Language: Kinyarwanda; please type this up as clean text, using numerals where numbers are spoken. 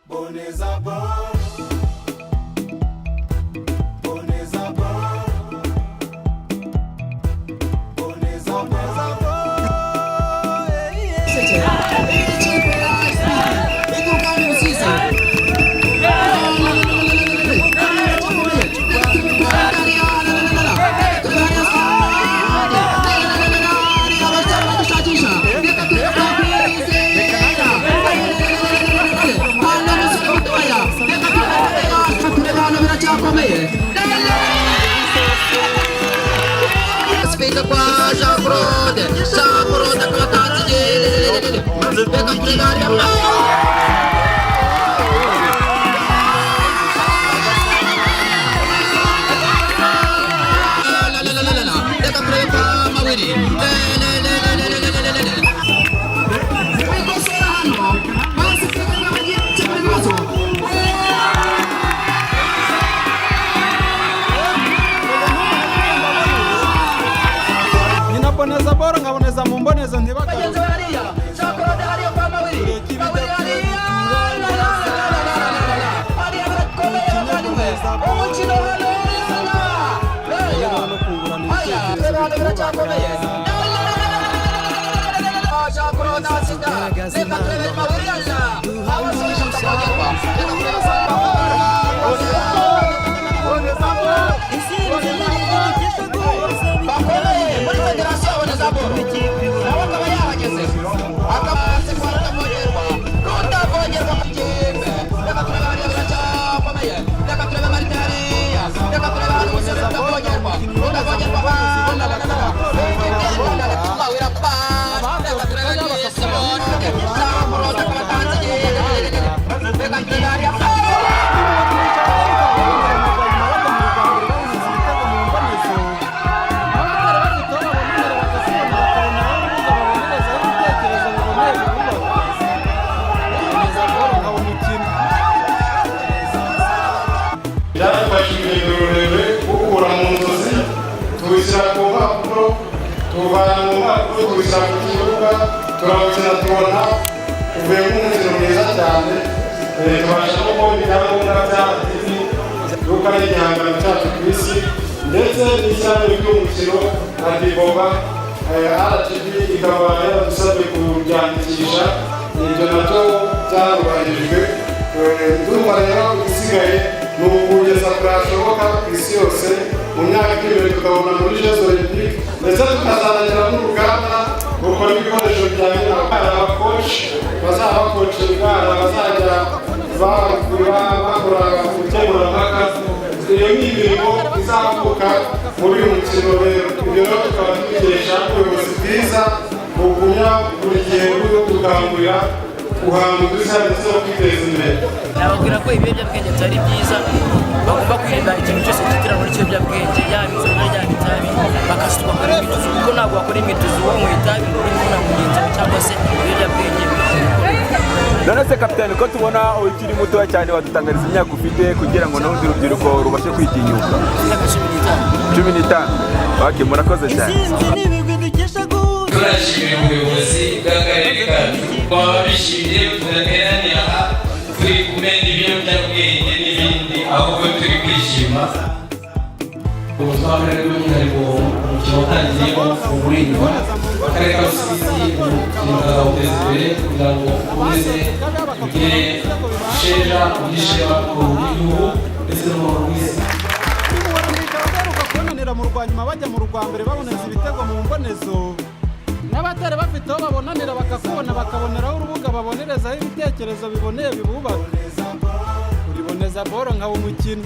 Boneza ball. Boneza ball. Boneza ball. Ikipe ya Speed ituruka hano i Rusizi. Speed kwa Jean Claude, Jean Claude akaba atanze. Reka turebe hariya. Reka turebe kwa Mawiri. Wikosora hano basi, turebe bagiye gukemura ibibazo. Nyina Boneza Ball nkaboneza mu mbonezo ntibagaruke. Bagenzi be hariya, Jean Claude hariya kwa Mawiri, Mawiri hariya, la la la la la la la la, hariya birakomeye bavandimwe, umukino hano. Aya aya, turebe hano, biracyakomeye. Jean Claude atsinda. Reka turebe Mawiri hariya, abasore batavogerwa. Reka turebe. Bakomeye muri federasiyo ya Boneza Ball, nawe akaba yahageze, akaba kwa Rutavogerwa, Rutavogerwa ku kipe. Reka turebe hariya, biracyakomeye. Reka turebe Marite hariya. Reka turebe hano umusore Rutavogerwa, Rutavogerwa. Reka turebe Nisimoni Jean Claude akaba atanze. Reka turebe hariya. Bajya mu rugambiro baboneza ibitego mu mbonezo, n'abatari bafite aho babonera bakazibona, bakaboneraho urubuga babonerezaho ibitekerezo biboneye bibubaka. Boneza Ball nkaba umukino. Byadufashe urugendo rurerure gukura mu nzozi tuwushyira ku mpapuro, tuwuvana mu mpapuro tuwushyira ku kibuga, turawukina, tubona uvuyemo umukino mwiza cyane. Tubasha no kubona ibyangombwa bya TV yuko ari igihangano cyacu ku isi, ndetse n'ishyirahamwe ry'umukino na Diboba RGB ikaba yaradusabye kubyandikisha. Ibyo nabyo byarubahirijwe. Ndumva rero igisigaye ni ukugeza kure hashoboka ku isi yose, mu myaka iri imbere tukabona muri Jeux Olympiques, ndetse tukazanagira n'uruganda rukora ibikoresho bijyanye na abakoci bazaba bakocinga, bazajya bakora gukemurampaka. Iyo ni imirimo izavuka muri uyu mukino. Rero ibyo rero tukaba tubikesha ubuyobozi bwiza bugumya buri gihe budukangurira guhanga udushya ndetse no kwiteza imbere. Nababwira ko ibiyobyabwenge bitari byiza, bagomba kwirinda ikintu cyose cyitiranwa n'ikiyobyabwenge, yaba inzoga, yaba itabi, bakasutwa bakora imyitozo, kuko ntabwo wakora imyitozo wanyweye itabi ngo uri kumwe na mugenzi wawe cyangwa se ibiyobyabwenge. None se kapitani, ko tubona ukiri mutoya cyane, wadutangariza imyaka ufite kugira ngo n'urundi rubyiruko rubashe kwitinyuka? Imyaka 15. 15, okay, murakoze cyane. Turashimira ubuyobozi bw'akarere kacu, baba bishimye tudateraniye aha turi kumena ibiyobyabwenge n'ibindi, ahubwo turi kwishima. Ubuyobozi bw'akarere, by'umwihariko umukino watangiyemo uri inyuma, akarere ka Rusizi umukino kazawuteza imbere kugira ngo ukomeze ugire isheja, ugire ishema ku rw'igihugu ndetse no mu rw'isi. Bagaruka kubonanira mu rwa nyuma, bajya mu rwa mbere baboneza ibitego mu mbonezo, n'abatari bafite aho babonanira bakakubona, bakaboneraho urubuga babonerezaho ibitekerezo biboneye bibubaka. Uriboneza Ball nkaba umukino.